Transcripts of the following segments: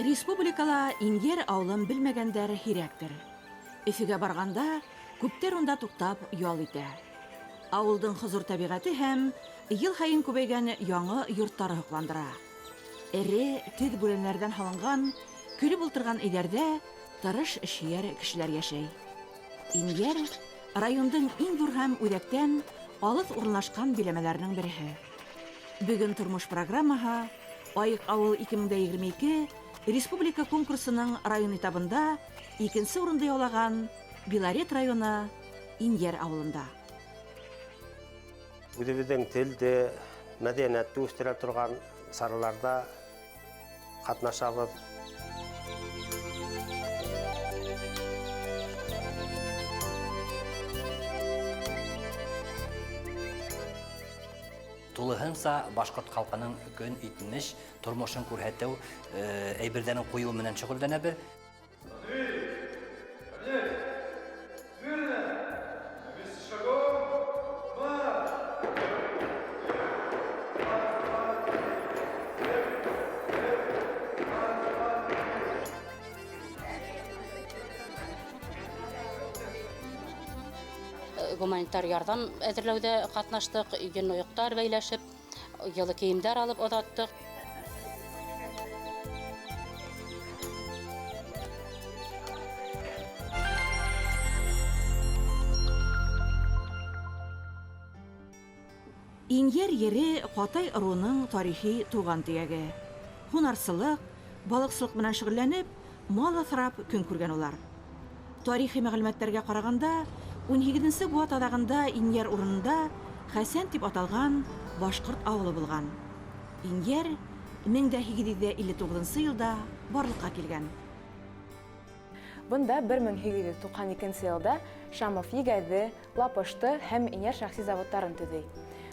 Республикала Ингер ауылын белмәгәндәр һирәктер. Өфөгә барғанда күптәр унда туҡтап ял итә. Ауылдың хозур тәбиғәте һәм йыл һайын күбәйгән яңы йорттары һоҡландыра. Эре, төҙ бүрәнәләрҙән һалынған, көлөп ултырған өйҙәрҙә тырыш эшһөйәр кешеләр йәшәй. Ингер райондың иң ҙур һәм үҙәктән алыҫ урынлашҡан биләмәләренең береһе. Бөгөн тормош программаһы Айыҡ ауыл 2022 республика конкурсының район этабында икенсе урынды яулаған Белорет районы Инйәр ауылында. Үҙебеҙҙең телде, мәҙәниәтте үҫтерә торған сараларҙа ҡатнашабыҙ. Тулыһынса башҡорт халҡының көн итмеш тормошон күрһәтеү әйберҙәрен ҡуйыу менән шөғөлләнәбеҙ. Гуманитар ярҙам әҙерләүҙә ҡатнаштыҡ, йон ойоҡтар бәйләшеп, йылы кейемдәр алып оҙаттыҡ. Инйәр ере Ҡатай ырыуының тарихи туған төйәге. Һунарсылыҡ, балыҡсылыҡ менән шөғөлләнеп, мал аҫрап көн күргән улар. Тарихи мәғлүмәттәргә ҡарағанда, 18 быуат аҙағында Инйәр урынында Хәсән тип аталған башҡорт ауылы булған. Инйәр 1859 йылда барлыҡҡа килгән. Бында 1892 йылда Шамов Егәҙе, Лапышты һәм Инйәр шәхси заводтарын төҙөй.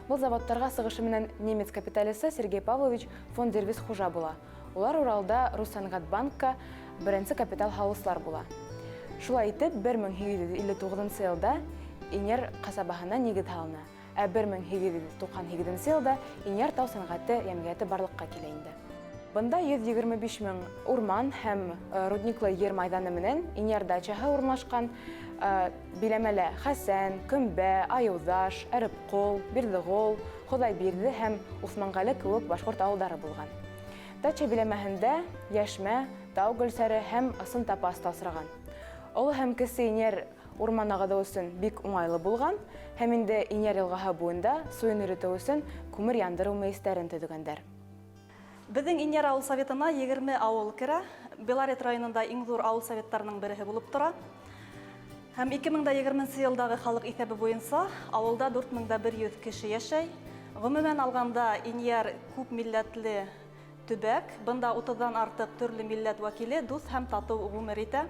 Был заводтарға сығышы менән немец капиталисы Сергей Павлович фон Дервиз хужа була. Улар Уралда Руссәнғәтбанкка беренсе капитал һалыусылар була. Шулай итеп, 1859 йылда Инйәр ҡасабаһына нигеҙ һалына. Ә 1898 йылда Инйәр тау сәнғәте йәмғиәте барлыҡҡа килә инде. Бында 125 мең урман һәм рудниклы ер майҙаны менән Инйәр дачаһы урынлашҡан. Биләмәлә Хәсән, Көмбә, Айыуҙаш, Әрепҡол, Бирҙеғол, Хоҙайбирҙе һәм Уҫманғәле кеүек башҡорт ауылдары булған. Дача биләмәһендә Йәшмә, тау гөлсәре һәм ысын тапас та осраған. Оло һәм кесе Инйәр урман ағыҙыу өсөн бик уңайлы булған һәм инде Инйәр йылғаһы буйында суйын өйрәтеү өсөн күмер яндырыу мейестәрен төҙөгәндәр. Беҙҙең Инйәр ауыл советына 20 ауыл керә. Белорет районында иң ҙур ауыл советтарының береһе булып тора. Һәм 2020 йылдағы халыҡ иҫәбе буйынса ауылда 4100 кеше йәшәй. Ғөмүмән алғанда Инйәр күп милләтле төбәк. Бында 30-дан артыҡ төрлө милләт вәкиле дуҫ һәм татыу ғүмер итә.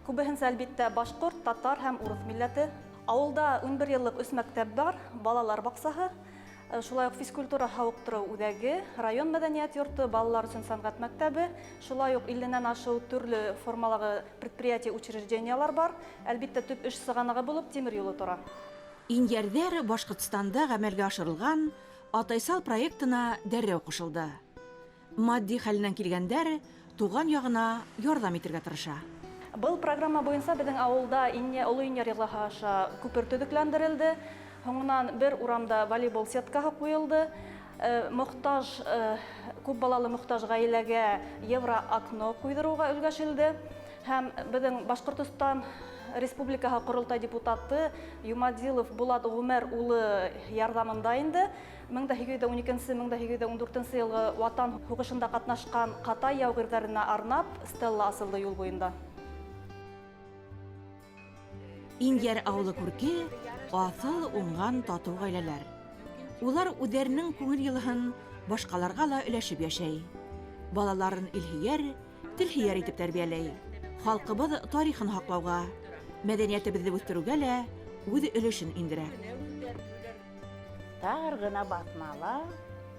Күбеһенсә әлбиттә башҡорт, татар һәм урыҫ милләте. Ауылда 11 йыллыҡ 3 мәктәп бар, балалар баҡсаһы, шулай уҡ физкультура һауыҡтырыу үҙәге, район мәҙәниәт йорто, балалар өсөн сәнғәт мәктәбе, шулай уҡ 50-нән ашыу төрлө формалағы предприятие, учреждениелар бар. Әлбиттә, төп эш сығанағы булып тимер юлы тора. Инйәрҙәр Башҡортостанда ғәмәлгә ашырылған Атайсал проектына дәррәү ҡушылды. Матди хәленән килгәндәр туған яғына ярҙам итергә тырыша. Был программа буйынса беҙҙең ауылда Оло Инйәр йылғаһы аша күпер төҙөкләндерелде. Һуңынан бер урамда волейбол сеткаһы ҡуйылды. Күп балалы мохтаж ғаиләгә евро окно ҡуйҙырыуға өлгәшелде. Һәм беҙҙең Башҡортостан Республикаһы Ҡоролтай депутаты Юмадилов Булат Ғүмәр улы ярҙамында инде 1812, 1814 йылғы Ватан һуғышында ҡатнашҡан Ҡатай яугирҙәренә арнап стелла асылды юл буйында. Инйәр ауылы күрке аҫыл уңған татыу ғаиләләр. Улар үҙҙәренең күңел йылыһын башҡаларға ла өләшеп йәшәй. Балаларын илһөйәр, телһөйәр итеп тәрбиәләй. Халҡыбыҙ тарихын һаҡлауға, мәҙәниәтебеҙҙе үҫтереүгә лә үҙ өлөшөн индерә. Тар ғына баҫмала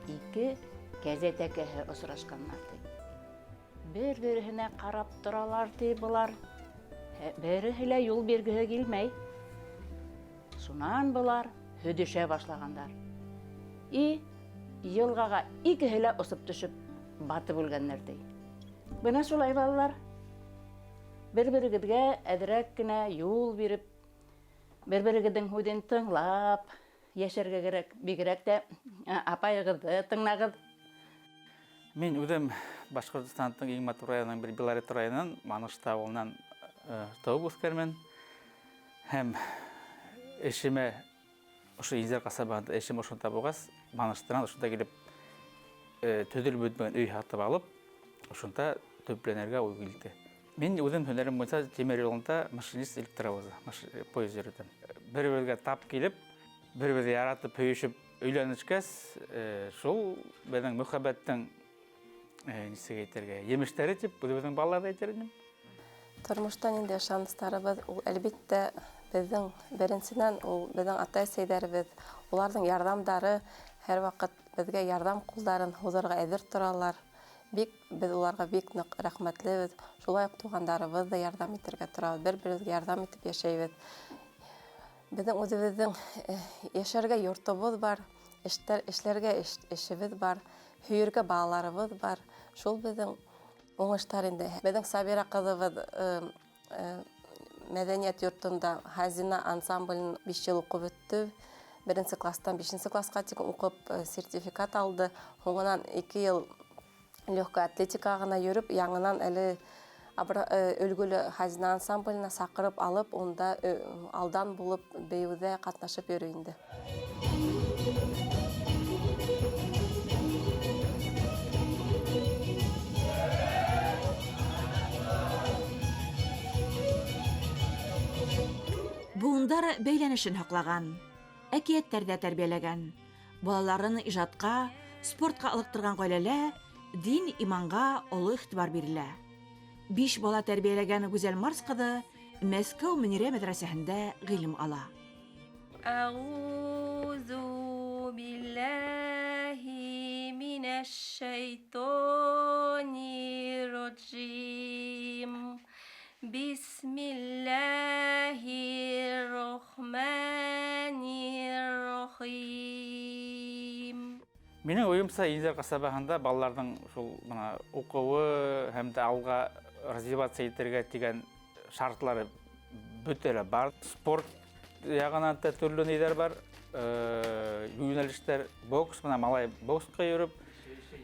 ике кәзә тәкәһе осрашҡандар ти. Бер-береһенә ҡарап торалар ти былар. Береһе лә юл биргеһе килмәй. Шунан былар һөҙөшә башлағандар. И йылғаға икеһе лә осоп төшөп батып үлгәндәр ти. Бына шулай, балалар. Бер-берегеҙгә әҙерәк кенә юл биреп, бер-берегеҙҙең һүҙен тыңлап йәшәргә кәрәк. Бигерәк тә апайығыҙҙы тыңлағыҙ. Мин үҙем Башҡортостандың иң матур районының бер Белорет районынан, Манышта ауылынан тыуып үҫкәнмен. Һәм эшемә ошо Инзәр ҡасабаһында эшем ошонда булғас, Маныштынан ошонда килеп төҙөлөп бөтмәгән өй һатып алып, ошонда төпләнергә уй килде. Мин үҙем һөнәрем буйынса тимер юлында машинист электровоза, поезд йөрөтәм. Бер-беҙгә тап килеп, бер-беҙҙе яратып, һөйөшөп өйләнешкәс, шул беҙҙең мөхәббәттең нисек әйтергә, емештәре тип үҙебеҙҙең балаларҙы әйтер инем. Тормошта ниндәй ышаныстарыбыҙ, ул әлбиттә беҙҙең беренсенән ул беҙҙең атай-әсәйҙәребеҙ, уларҙың ярҙамдары һәр ваҡыт беҙгә ярҙам ҡулдарын һуҙырға әҙер торалар. Беҙ уларға бик ныҡ рәхмәтлебеҙ. Шулай уҡ туғандарыбыҙ ҙа ярҙам итергә торабыҙ, бер-беребеҙгә ярҙам итеп йәшәйбеҙ. Беҙҙең үҙебеҙҙең йәшәргә йортобоҙ бар, эшләргә эшебеҙ бар, һөйөргә балаларыбыҙ бар. Шул беҙҙең уңыштар инде. Беҙҙең Сабира ҡыҙыбыҙ мәҙәниәт йортонда Хазина ансамблен 5 йыл уҡып бөттө. Беренсе класстан бишенсе классҡа тиклем уҡып сертификат алды. Һуңынан 2 йыл легкая атлетика ғына йөрөп, яңынан әле өлгөлө Хазина ансамбленә саҡырып алып, унда алдан булып бейеүҙә ҡатнашып йөрөй инде. Быуындар бәйләнешен һаҡлаған, әкиәттәрҙә тәрбиәләгән, балаларын ижадҡа, спортҡа ылыҡтырған ғаиләлә дин иманға оло иғтибар бирелә. 5 бала тәрбиәләгән Гүзәл Марс ҡыҙы Мәскәү Мөнирә мәҙрәсәһендә ғилем ала. Әғүзу билләһи минәш-шәйтанир раджим. Бисмилләһир-рахманир-рахим. Минең уйымса, Инзәр ҡасабаһында балаларҙың шул бына уҡыуы һәм дә алға развиваться итергә тигән шартлары бөтә лә бар. Спорт яғынан да төрлө ниҙәр бар, йүнәлештәр, бокс, бына малай боксҡа йөрөп,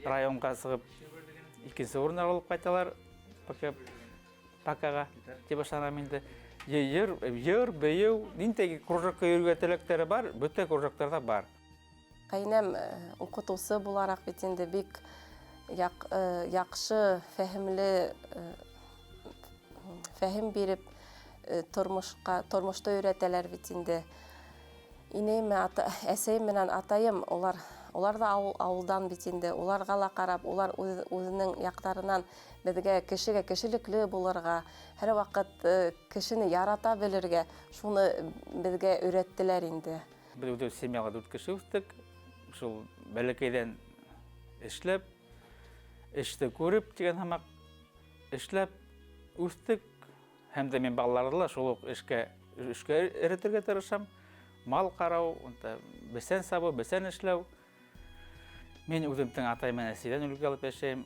районға сығып икенсе урын алып ҡайталар, пакаға тип ышанам инде. Йыр, бейеү, ниндәй кружокка йөрөргә теләктәре бар, бөтә кружоктарҙа бар. Ҡәйнәм уҡытыусы булараҡ бит инде бик яҡшы фәһемле фәһем биреп тормошто өйрәтәләр бит инде. Инәйем, әсәйем менән атайым, улар ҙа ауылдан бит инде. Уларға ла ҡарап, улар үҙенең яҡтарынан беҙгә кешегә кешелекле булырға, һәр ваҡыт кешене ярата белергә, шуны беҙгә өйрәттеләр инде. Беҙ үҙебеҙ семьяла 4 кеше үҫтек. Шул бәләкәйҙән эшләп, эште күреп тигән һымаҡ эшләп үҫтек. Һәм дә мин балаларҙы ла шул уҡ эшкә өйрәтергә тырышам. Мал ҡарау, унда бесән сабыу, бесән эшләү. Мин үҙемдең атай менән әсәйҙән өлгө алып йәшәйем.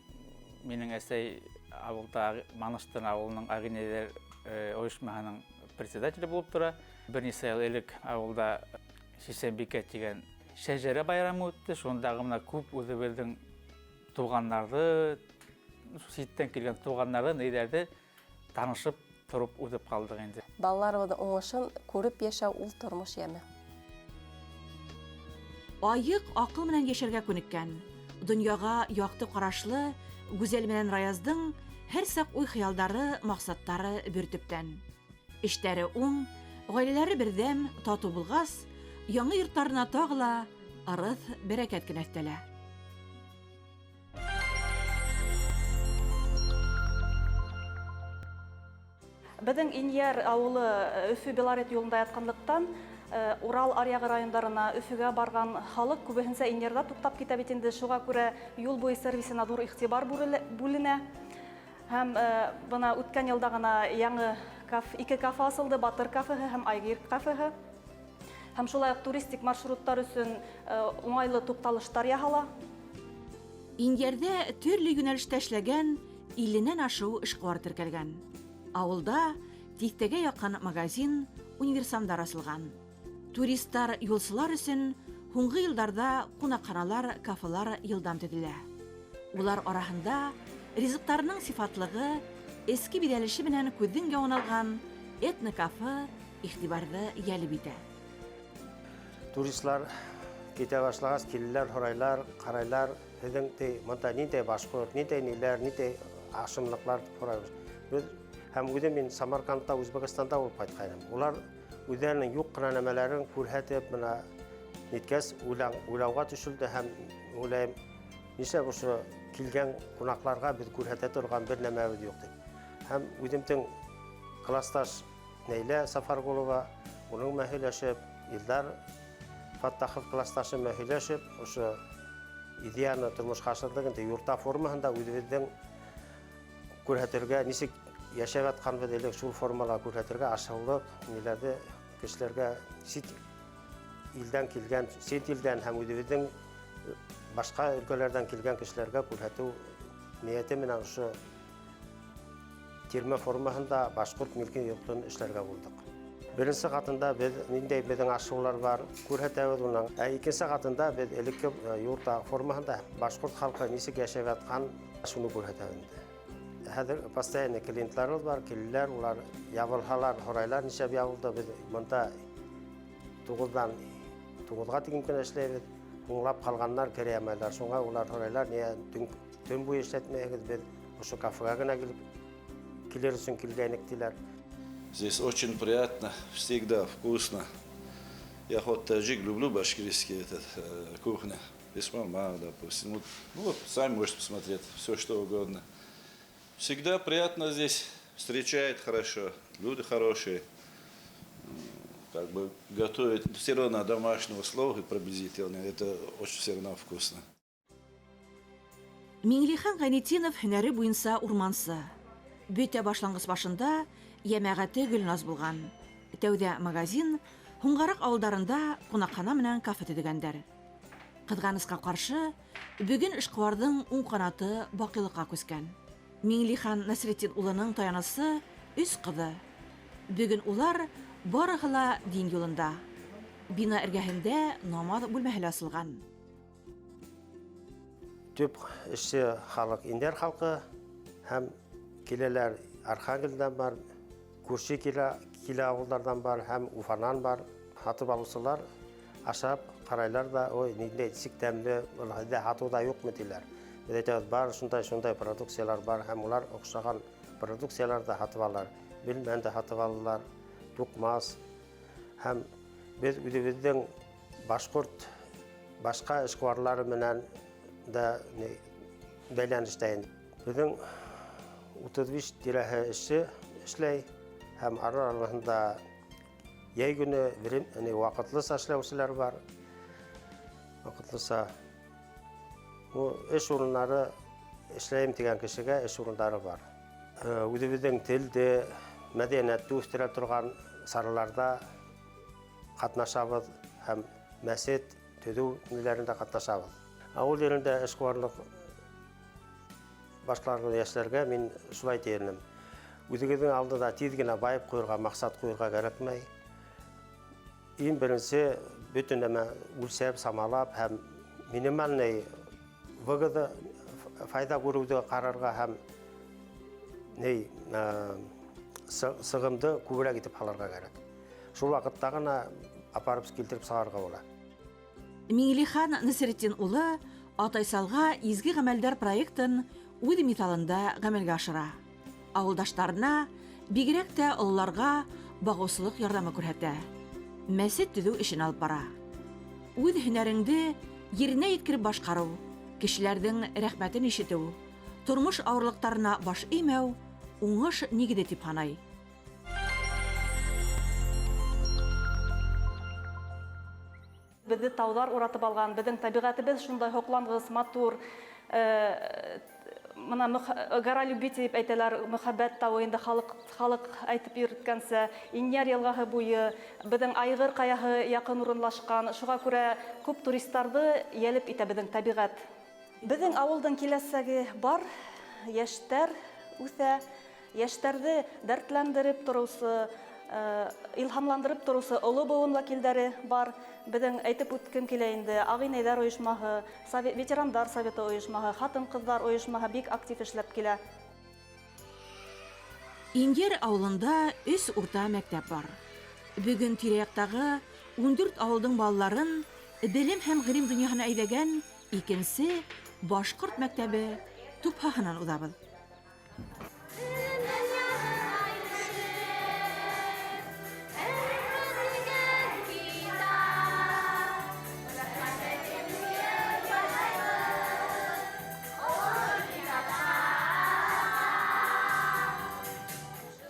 Минең әсәй ауылда Маныштын ауылының ағинәйҙәр ойошмаһының председателе булып тора. Бер нисә йыл элек ауылда Сисәнбикә тигән шәжәрә байрамы үтте. Шундағы бына күп үҙебеҙҙең туғандарҙы, ситтән килгән туғандарҙы, нейҙәрҙе танышып тороп үтеп ҡалдыҡ инде. Балаларыбыҙҙың уңышын күреп йәшәү ул тормош йәме. Айыҡ аҡыл менән йәшәргә күнеккән, донъяға яҡты ҡарашлы Гүзәл менән Раяздың һәр саҡ уй-хыялдары, маҡсаттары бер төптән. Эштәре уң, ғаиләләре берҙәм, татыу булғас, яңы йорттарына тағы ла ырыҫ бәрәкәт кенә өҫтәлә. Беҙҙең Инйәр ауылы Өфө Белорет юлында ятҡанлыҡтан, Урал аръяғы райондарына, Өфөгә барған халыҡ күбеһенсә Инйәрҙә туҡтап китә бит инде. Шуға күрә юл буйы сервисына ҙур иғтибар бүленә. Һәм бына үткән йылда ғына яңы ике кафе асылды, Батыр кафеһы һәм Айгир кафеһы. Һәм шулай уҡ туристик маршруттар өсөн уңайлы туҡталыштар яһала. Инйәрҙә төрлө йүнәлештә эшләгән Илленән ашыу эшҡыуар теркәлгән. Ауылда тиҫтәгә яҡын магазин, универсамдар асылған. Туристар, юлсылар өсөн һуңғы йылдарҙа ҡунаҡханалар, кафелар йылдам төҙөлә. Улар араһында ризыҡтарының сифатлығы, эске биҙәлеше менән күҙҙең яуын алған этнокафе иғтибарҙы йәлеп итә. Туристлар китә башлағас, киләләр, һорайлар, ҡарайлар, һеҙҙең ти бында ниндәй башҡорт, ниндәй ниләр, ниндәй ашымлыҡлар тип һорайбыҙ. Беҙ һәм үҙем мин Самаркандта, Үзбәкстанда булып ҡайтҡайным. Улар үҙҙәренең юҡ ҡына нәмәләрен күрһәтеп, бына ниткәс уйлауға төшөлдө һәм уйлайым, нишләп ошо килгән ҡунаҡларға беҙ күрһәтә торған бер нәмәбеҙ юҡ тип. Һәм үҙемдең классташ Нәйлә Сафарғолова, уның менән һөйләшеп, Илдар Фаттахов классташы менән һөйләшеп, ошо идеяны тормошҡа ашырҙыҡ инде юрта формаһында үҙебеҙҙең күрһәтергә, нисек йәшәп ятҡанбыҙ элек, шул формала күрһәтергә ашыулыҡ ниләрҙе кешеләргә сит илдән килгән, сит илдән һәм үҙебеҙҙең башҡа өлкәләрҙән килгән кешеләргә күрһәтеү ниәте менән ошо тирмә формаһында башҡорт милки йортон эшләргә булдыҡ. Беренсе ҡатында беҙ ниндәй беҙҙең ашыулар бар, күрһәтәбеҙ уның. Ә икенсе ҡатында беҙ элекке юрта формаһында башҡорт халҡы нисек йәшәп ятҡан, шуны күрһәтәбеҙ инде. Хәҙер постоянный клиентларыбыҙ бар, киләләр, улар ябылһалар, һорайлар, нишләп ябылды, беҙ бында 9-дан 9-ға тиклем кенә эшләйбеҙ. Һуңлап ҡалғандар керә алмайлар. Шуңа улар һорайлар, ниңә төн буйы эшләтмәйһегеҙ, беҙ ошо кафеға генә килеп килер өсөн килгәйнек тиләр. Здесь очень приятно, всегда вкусно. Я хоть таджик, люблю башкирский этот, кухня. Бешбармак, допустим. Вот, сами можете посмотреть, все что угодно. Всегда приятно здесь, встречает хорошо, люди хорошие. Как бы готовить все равно на домашних условиях приблизительно, это очень все равно вкусно. Миңлихан Ғәйнетдинов һөнәре буйынса урмансы. Бөтә башланғыс башында йәмәғәте Гөлназ булған. Тәүҙә магазин, һуңғараҡ ауылдарында ҡунаҡхана менән кафе төҙөгәндәр. Ҡыҙғанысҡа ҡаршы, бөгөн эшҡыуарҙың уң ҡанаты баҡыйлыҡҡа күскән. Миңлихан Насретдин улының таянысы өс ҡыҙы. Бөгөн улар барыһы ла дин юлында. Бина эргәһендә намаҙ бүлмәһе лә асылған. Төп эшсе халыҡ Индер халҡы һәм киләләр Архангелдән бар, күрше килә ауылдарҙан бар һәм Уфанан бар. Һатып алыусылар ашап ҡарайлар ҙа, ой, ниндәй нисек тәмле, был һеҙҙә һатыуҙа юҡмы тиләр. Беҙ әйтәбеҙ, бар шундай продукциялар бар һәм улар оҡшаған продукциялар ҙа һатып алалар. Билмән дә һатып алалар, туҡмас. Һәм беҙ үҙебеҙҙең башҡорт башҡа эшҡыуарлары менән дә бәйләнештә инде. Беҙҙең 35 тирәһе эшсе эшләй һәм ара-араһында йәй көнө ваҡытлыса эшләүселәр бар. Ваҡытлыса. Эш урындары эшләйем тигән кешегә эш урындары бар. Үҙебеҙҙең телде, мәҙәниәтте үҫтерә торған сараларҙа ҡатнашабыҙ һәм мәсет төҙөү ниләрендә ҡатнашабыҙ. Ауыл ерендә эшҡыуарлыҡ башларғы йәштәргә мин шулай тиер инем. Үҙегеҙҙең алдында тиҙ генә байып ҡуйырға, маҡсат ҡуйырға кәрәкмәй. Иң беренсе бөтөн нәмә үлсәп, самалап һәм минимальный выгода, файҙа күреүҙе ҡарарға һәм сығымды күберәк итеп һалырға кәрәк. Шул ваҡытта ғына апарып килтереп сығарырға була. Миңлихан Насретдин улы Атайсалға изге ғәмәлдәр проектын үҙ миҫалында ғәмәлгә ашыра. Ауылдаштарына, бигерәк тә ололарға бағыусылыҡ ярҙамы күрһәтә. Мәсет төҙөү эшен алып бара. Үҙ һөнәреңде еренә еткереп башҡарыу, кешеләрҙең рәхмәтен ишетеү, тормош ауырлыҡтарына баш эймәү уңыш нигеҙе тип һанай. Беҙҙе тауҙар уратып алған, беҙҙең тәбиғәтебеҙ шундай һоҡланғыс, матур. Мына гора любви тип әйтәләр, мөхәббәт тауы инде халыҡ әйтеп йөрөткәнсә, Инйәр йылғаһы буйы, беҙҙең Айғыр ҡаяһы яҡын урынлашҡан. Шуға күрә күп туристарҙы йәлеп итә беҙҙең тәбиғәт. Беҙҙең ауылдың киләсәге бар. йәштәр үҫә, йәштәрҙе дәртләндереп тороусы, илһамландырып тороусы оло быуын вәкилдәре бар. Беҙҙең әйтеп үткем килә инде, ағинәйҙәр ойошмаһы, ветерандар советы ойошмаһы, ҡатын-ҡыҙҙар ойошмаһы бик актив эшләп килә. Инйәр ауылында 3 урта мәктәп бар. Бөгөн тирә-яҡтағы 14 ауылдың балаларын белем һәм ғилем донъяһына әйҙәгән икенсе башҡорт мәктәбе тупһаһынан уҙабыҙ.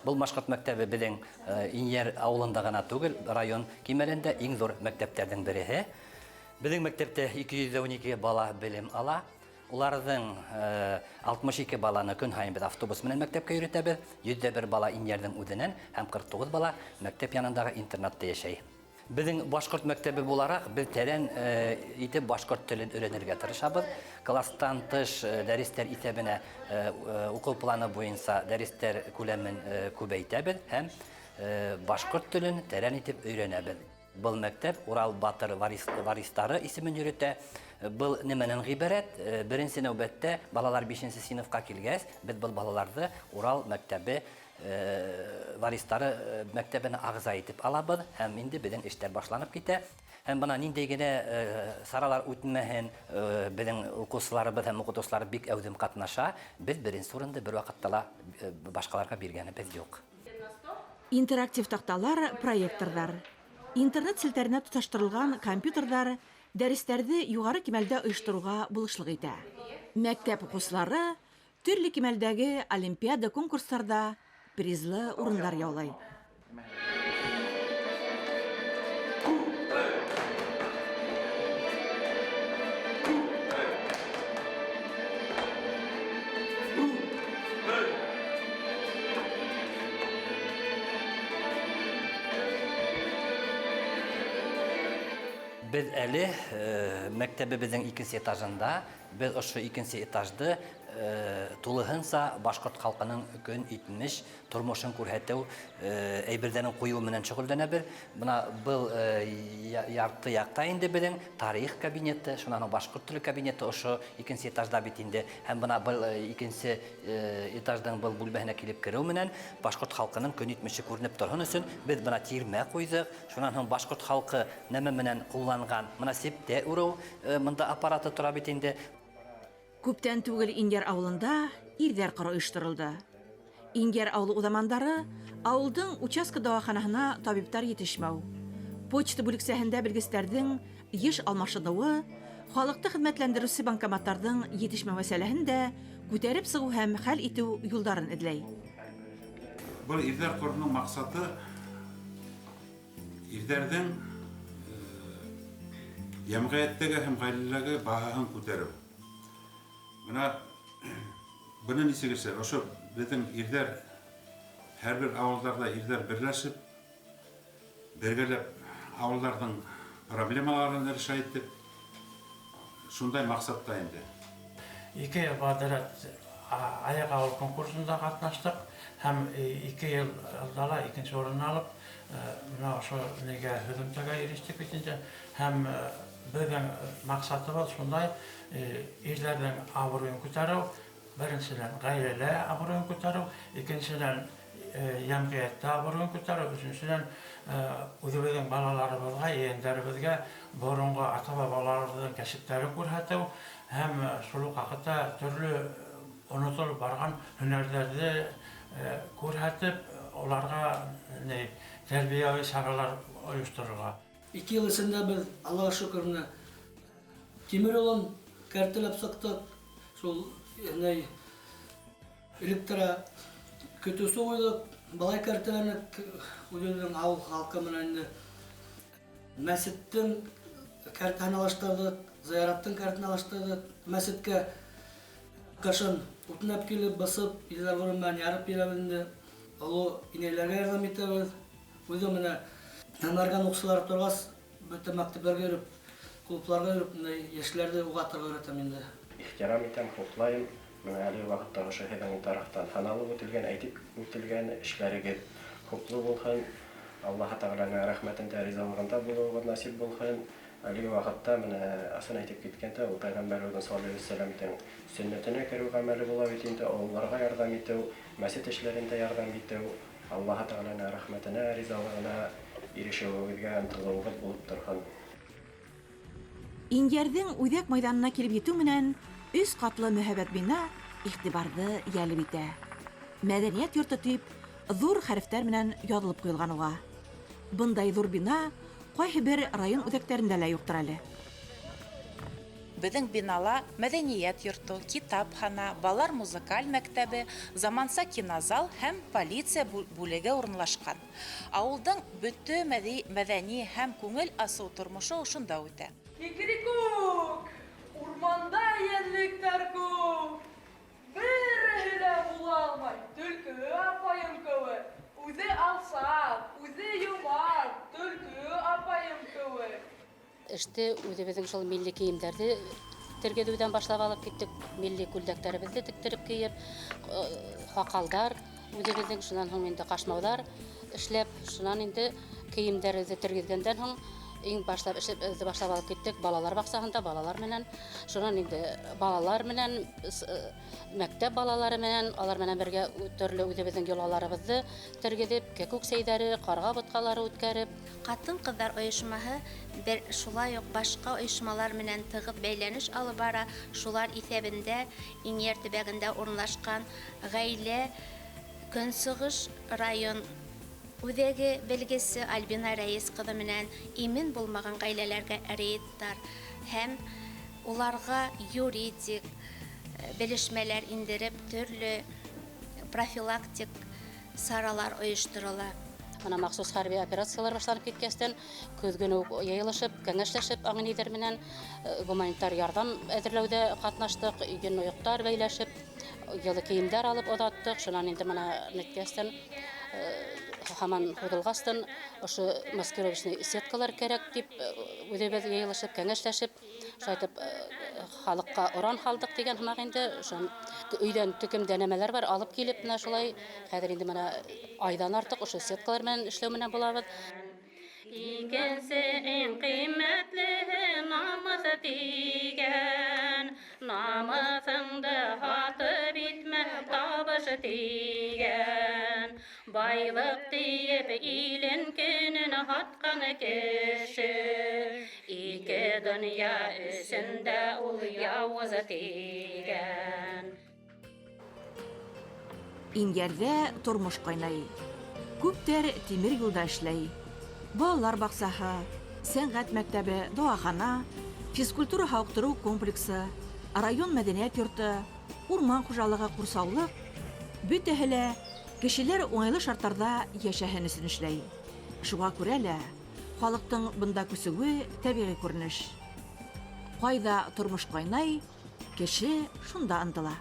Был башҡорт мәктәбе беҙҙең Инйәр ауылында ғына түгел, район кимәлендә иң ҙур мәктәптәрҙең береһе. Беҙҙең мәктәптә 212 бала белем ала. Уларҙың 62 баланы көн һайын беҙ автобус менән мәктәпкә йөрөтәбеҙ. 101 бала Инйәрҙең үҙенән һәм 49 бала мәктәп янындағы интернатта йәшәй. Беҙҙең башҡорт мәктәбе булараҡ беҙ тәрән итеп башҡорт телен өйрәнергә тырышабыҙ. Класстан тыш дәрестәр иҫәбенә уҡыу планы буйынса дәрестәр күләмен күбәйтәбеҙ һәм башҡорт телен тәрән итеп өйрәнәбеҙ. Был мәктәп Урал батыр варистары исемен йөрөтә. Был нимәнән ғибәрәт? Беренсе нәүбәттә балалар 5-нсе синыфҡа килгәс, беҙ был балаларҙы Урал мәктәбе варистары мәктәбенә ағза итеп алабыҙ һәм инде беҙҙең эштәр башланып китә. Һәм бына ниндәй генә саралар үтмәһен, беҙҙең уҡыусыларыбыҙ һәм уҡытыусылар бик әүҙем ҡатнаша. Беҙ беренсе урынды бер ваҡытта ла башҡаларға биргәнебеҙ юҡ. Интерактив таҡталар, проекторҙар, интернет селтәренә тоташтырылған компьютерҙар дәрестәрҙе юғары кимәлдә ойоштороуға булышлыҡ итә. Мәктәп уҡыусылары төрлө кимәлдәге олимпиада конкурстарҙа призлы урындар яулай. Беҙ әле мәктәбебеҙҙең икенсе этажында, беҙ ошо икенсе этажды тулыһынса башҡорт халҡының көн итмеш тормошон күрһәтеү әйберҙәрен ҡуйыу менән шөғөлләнәбеҙ. Бына был ярты яҡта инде беҙҙең тарих кабинеты, шунан һуң башҡорт теле кабинеты ошо икенсе этажда бит инде. Һәм бына был икенсе этаждың был бүлмәһенә килеп кереү менән башҡорт халҡының көн итмеше күренеп торһон өсөн беҙ бына тирмә ҡуйҙыҡ. Шунан һуң башҡорт халҡы нәмә менән ҡулланған бына септә үреү мында аппараты тора бит инде. Күптән түгел Инйәр ауылында ирҙәр ҡоро ойошторолдо. Инйәр ауылы уҙамандары ауылдың участка дауаханаһына табиптар етешмәү, почта бүлексәһендә белгестәрҙең йыш алмашыныуы, халыҡты хеҙмәтләндереүсе банкоматтарҙың етешмәү мәсьәләһен дә күтәреп сығыу һәм хәл итеү юлдарын эҙләй. Был ирҙәр ҡороноң маҡсаты ирҙәрҙең йәмғиәттәге һәм ғаиләләге баһаһын күтәреү. Бына быны нисек эшләр? Ошо беҙҙең ирҙәр һәр бер ауылдарҙа ирҙәр берләшеп, бергәләп ауылдарҙың проблемаларын решать итеп, шундай маҡсатта инде. 2 йыл подряд аяҡ ауыл конкурсында ҡатнаштыҡ һәм 2 йылда ла икенсе урын алып, бына ошо нигә һөҙөмтәгә ирештек бит инде. Һәм беҙҙең маҡсатыбыҙ шундай: ирҙәрҙең абруйын күтәреү, беренсенән ғаиләлә абруйын күтәреү, икенсенән йәмғиәттә абруйын күтәреү, өсөнсөнән үҙебеҙҙең балаларыбыҙға, ейәндәребеҙгә боронғо ата-бабаларыбыҙҙың кәсептәрен күрһәтеү һәм шул уҡ ваҡытта төрлө онотолоп барған һөнәрҙәрҙе күрһәтеп, уларға тәрбиәүи саралар ойошторорға. 2 йыл эсендә беҙ, Аллаға шөкөр, менә тимер юлын кәртәләп сыҡтыҡ. Шул электро көтөүсе ҡуйҙыҡ, былай кәртәләнек, үҙебеҙҙең ауыл халҡы менән инде мәсеттең кәртәһен алыштырҙыҡ, зыяраттың кәртен алыштырҙыҡ. Мәсеткә ҡышын утын алып килеп, бысып, илдәр борон менән ярып бирәбеҙ инде. Оло инәйләргә ярҙам итәбеҙ. Үҙе менә Нарган уҡсылар торғас, бөтә мәктәптәргә йөрөп, клубларға йөрөп, йәшләрҙе уғатырға өйрәтәм инде. Ихтирам итәм, хуплайым. Менә әлеге ваҡытта ошо һеҙҙең тарафтан һаналып үтелгән, әйтеп үтелгән эшләрегеҙ хуплы булһын. Аллаһы Тәғәләнең рәхмәтендә, ризалығында булыуығыҙ насип булһын. Әлеге ваҡытта менә ысын әйтеп киткәндә, ул пәйғәмбәребеҙҙең саллаллаһу алейһи вәсәләмдең сөннәтенә кереү ғәмәле була бит инде, ололарға ярҙам итеү, мәсет эшләрендә ярҙам итеү, Аллаһы Тәғәләнең рәхмәтенә, ризалығына ирешеүегеҙгә ынтылыуығыҙ булып торһон. Инйәрҙең үҙәк майҙанына килеп етеү менән өс ҡатлы мөһабәт бина иғтибарҙы йәлеп итә. Мәҙәниәт йорто тип ҙур хәрефтәр менән яҙылып ҡуйылған уға. Бындай ҙур бина ҡайһы бер район үҙәктәрендә лә юҡтыр әле. Беҙҙең бинала мәҙәниәт йорто, китапхана, балалар музыкаль мәктәбе, заманса кинозал һәм полиция бүлеге урынлашҡан. Ауылдың бөтә мәҙәни һәм күңел асыу тормошо ошонда үтә. Кикрикүк! Урманда йәнлектәр күп. Береһе лә була алмай төлкө апайым кеүек. Үҙе алсаҡ, үҙе йомарт, төлкө апайым кеүек. Эште үҙебеҙҙең шул милли кейемдәрҙе тергеҙеүҙән башлап алып киттек. Милли күлдәктәребеҙҙе тектереп кейеп, һаҡалдар үҙебеҙҙең, шунан һуң инде ҡашмауҙар эшләп, шунан инде кейемдәрҙе тергеҙгәндән һуң иң башлап эшебеҙҙе башлап алып киттек балалар баҡсаһында балалар менән, шунан инде балалар менән, мәктәп балалары менән, алар менән бергә төрлө үҙебеҙҙең йолаларыбыҙҙы тергеҙеп, кәкүк сәйҙәре, ҡарға бутҡалары үткәреп. Ҡатын-ҡыҙҙар ойошмаһы бер шулай уҡ башҡа ойошмалар менән тығыҙ бәйләнеш алып бара. Шулар иҫәбендә Инйәр төбәгендә урынлашҡан ғаилә Көнсығыш район үҙәге белгесе Альбина Рәйес ҡыҙы менән имен булмаған ғаиләләргә рейдтар һәм уларға юридик белешмәләр индереп төрлө профилактик саралар ойошторола. Бына махсус хәрби операциялар башланып киткәстән көҙгөнө үк йыйылышып, кәңәшләшеп аңынейҙәр менән гуманитар ярҙам әҙерләүҙә ҡатнаштыҡ, йөн ойоҡтар бәйләшеп, йылы кейемдәр алып оҙаттыҡ. Шунан инде бына неткәстән һаман һуҙылғастан ошо маскировочный сеткалар кәрәк тип үҙебеҙ йыйылышып, кәңәшләшеп, шулай итеп халыҡҡа оран һалдыҡ тигән һымаҡ инде. Шунан өйҙән төкөмдә нәмәләр бар, алып килеп менә шулай хәҙер инде бына айҙан артыҡ ошо сеткалар менән эшләү менән булабыҙ. Икенсе иң ҡиммәтлеһе намыҫ тигән, намыҫыңды һатып итмә табыш тигән. Байлыҡ тиеп илен көнөн һатҡан кеше, ике донъя өсөн дә ул яуыз тигән. Инйәрҙә тормош ҡайнай. Күптәр тимер юлда эшләй. Балалар баҡсаһы, сәнғәт мәктәбе, дауахана, физкультура һауыҡтырыу комплексы, район мәҙәниәт йорто, урман хужалығы ҡурсаулыҡ бөтәһе лә кешеләр уңайлы шарттарҙа йәшәһен өсөн эшләй. Шуға күрә лә халыҡтың бында күсеүе тәбиғи күренеш. Ҡайҙа тормош ҡайнай, кеше шунда ынтыла.